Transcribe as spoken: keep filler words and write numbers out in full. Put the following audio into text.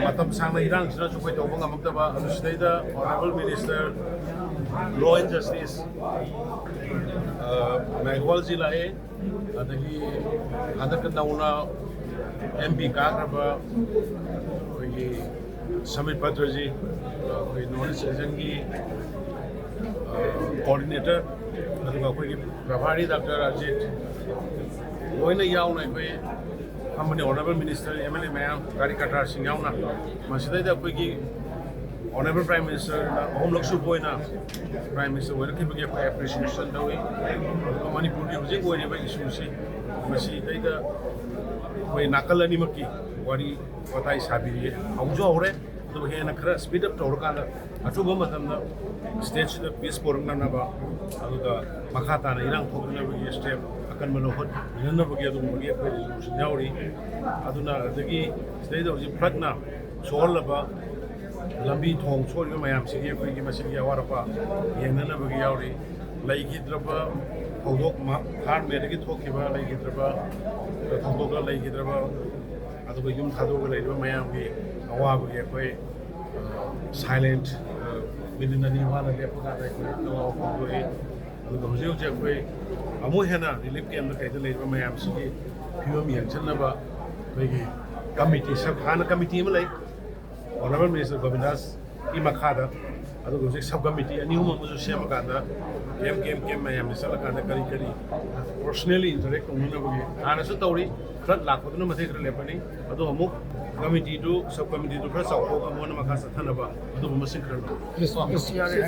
ꯃꯇꯝ ꯁꯥꯡꯅ ꯏꯔꯥꯡꯁꯤꯅꯁꯨ ꯑꯩꯈꯣꯏ ꯇꯧꯕ ꯉꯝꯃꯛꯇꯕ, ꯑꯗꯨ ꯁꯤꯗꯩꯗ Honourable Minister Law and Justice, ꯑ, ꯃꯦꯘꯋꯥꯜꯖꯤ ꯂꯥꯛꯑꯦ, ꯑꯗꯒꯤ ꯍꯟꯗꯛꯇ ꯅꯧꯅ M P ꯀꯥꯈ꯭ꯔꯕ ꯑꯩꯈꯣꯏꯒꯤ ꯁꯃꯤꯠ ꯄꯇ꯭ꯔꯖꯤ, ꯑꯩꯈꯣꯏ North East Regionꯒꯤ, ꯑ, Coordinator, ꯑꯗꯨꯒ ꯑꯩꯈꯣꯏꯒꯤ ꯄ꯭ꯔꯚꯥꯔꯤ Doctor ꯑꯖꯤꯠ, ꯂꯣꯏꯅ ꯌꯥꯎꯅ ꯑꯩꯈꯣꯏ ꯐꯝꯕꯅꯤ꯫ Honourable Minister, M L A ꯃꯌꯥꯝ, ꯀꯥꯔꯤꯀꯔꯇꯥꯁꯤꯡ ꯌꯥꯎꯅ꯫ ꯃꯁꯤꯗꯩꯗ ꯑꯩꯈꯣꯏꯒꯤ Honourable Prime Ministerꯅ ꯑꯍꯨꯝꯂꯛ ꯁꯨꯕ ꯑꯣꯏꯅ Prime Minister ꯑꯣꯏꯔꯛꯈꯤꯕꯒꯤ ꯑꯩꯈꯣꯏ appreciation ꯇꯧꯏ꯫ ꯑꯗꯨꯒ ꯃꯅꯤꯄꯨꯔꯒꯤ ꯍꯧꯖꯤꯛ ꯑꯣꯏꯔꯤꯕ issueꯁꯤ, ꯃꯁꯤꯗꯩꯗ ꯑꯩꯈꯣꯏ ꯅꯥꯀꯜ ꯑꯅꯤꯃꯛꯀꯤ ꯋꯥꯔꯤ ꯋꯥꯇꯥꯏ ꯁꯥꯕꯤꯔꯤ꯫ ꯍꯧꯁꯨ ꯍꯧꯔꯦ, ꯑꯗꯨꯒ ꯍꯦꯟꯅ ꯈꯔ speed up ꯇꯧꯔꯀꯥꯟꯗ ꯑꯊꯨꯕ ꯃꯇꯝꯗ stateꯁꯤꯗ peace ꯄꯨꯔꯛꯅꯅꯕ, ꯑꯗꯨꯒ ꯃꯈꯥ ꯇꯥꯅ ꯏꯔꯥꯡ ꯊꯣꯛꯇꯅꯕꯒꯤ step ꯑꯀꯟꯕ ꯂꯧꯈꯠꯃꯤꯟꯅꯅꯕꯒꯤ ꯑꯗꯨꯒꯨꯝꯕꯒꯤ ꯑꯩꯈꯣꯏ resolution ꯌꯥꯎꯔꯤ꯫ ꯑꯗꯨꯅ ꯑꯗꯒꯤ ꯁꯤꯗꯩꯗ ꯍꯧꯖꯤꯛ floodꯅ ꯁꯣꯛꯍꯜꯂꯕ ꯂꯝꯕꯤ ꯊꯣꯡ ꯁꯣꯛꯂꯤꯕ ꯃꯌꯥꯝꯁꯤꯒꯤ ꯑꯩꯈꯣꯏꯒꯤ ꯃꯁꯤꯒꯤ ꯑꯋꯥꯠ ꯑꯄꯥ ꯌꯦꯡꯅꯅꯕꯒꯤ ꯌꯥꯎꯔꯤ꯫ ꯂꯩꯈꯤꯗ꯭ꯔꯕ ꯊꯧꯗꯣꯛ ꯃ-, ꯐꯥꯔꯝ ꯃꯦꯗꯒꯤ ꯊꯣꯛꯈꯤꯕ ꯂꯩꯈꯤꯗ꯭ꯔꯕ ꯊꯧꯗꯣꯛꯇ ꯂꯩꯈꯤꯗ꯭ꯔꯕ, ꯑꯗꯨꯒ ꯌꯨꯝ ꯊꯥꯗꯣꯛꯑꯒ ꯂꯩꯔꯤꯕ ꯃꯌꯥꯝꯒꯤ ꯑꯋꯥꯕꯒꯤ ꯑꯩꯈꯣꯏ, ꯑ, silent, ꯑ, ꯃꯤꯅꯤꯠ ꯑꯅꯤ ꯋꯥꯅ ꯂꯦꯞꯄꯀꯥꯟꯗ ꯑꯩꯈꯣꯏ ꯑꯋꯥꯕ ꯐꯣꯡꯗꯣꯛꯏ꯫ ꯑꯗꯨꯒ ꯍꯧꯖꯤꯛ ꯍꯧꯖꯤꯛ ꯑꯩꯈꯣꯏ ꯑꯃꯨꯛ ꯍꯦꯟꯅ relief campꯇ ꯀꯩꯗ ꯂꯩꯔꯤꯕ ꯃꯌꯥꯝꯁꯤꯒꯤ ꯐꯤꯕꯝ ꯌꯦꯡꯁꯤꯟꯅꯕ ꯑꯩꯈꯣꯏꯒꯤ committee, ꯁꯕ-, ꯍꯥꯟꯅ committee ꯑꯃ ꯂꯩ, Honourable Minister ꯒꯣꯕꯤꯟꯗꯥꯁꯀꯤ ꯃꯈꯥꯗ, ꯑꯗꯨꯒ ꯍꯧꯖꯤꯛ sub committee ꯑꯅꯤ ꯑꯍꯨꯝ ꯑꯃꯁꯨ ꯁꯦꯝꯃꯀꯥꯟꯗ camp, camp, camp ꯃꯌꯥꯝꯗ ꯆꯠꯂꯀꯥꯟꯗ ꯀꯔꯤ ꯀꯔꯤ personally interact ꯇꯧꯅꯅꯕꯒꯤ ꯍꯥꯟꯅꯁꯨ ꯇꯧꯔꯤ꯫ Flood ꯂꯥꯛꯄꯗꯨꯅ ꯃꯇꯦꯛ ꯈꯔ ꯂꯦꯞꯄꯅꯤ, ꯑꯗꯣ ꯑꯃꯨꯛ committeeꯗꯨ, sub committeeꯗꯨ ꯈꯔ ꯆꯥꯎꯊꯣꯛꯑꯒ ꯃꯣꯏꯅ ꯃꯈꯥ ꯆꯠꯊꯅꯕ ꯑꯗꯨꯒꯨꯝꯕ ꯃꯁꯤꯡ ꯈꯔ ꯂꯧ꯫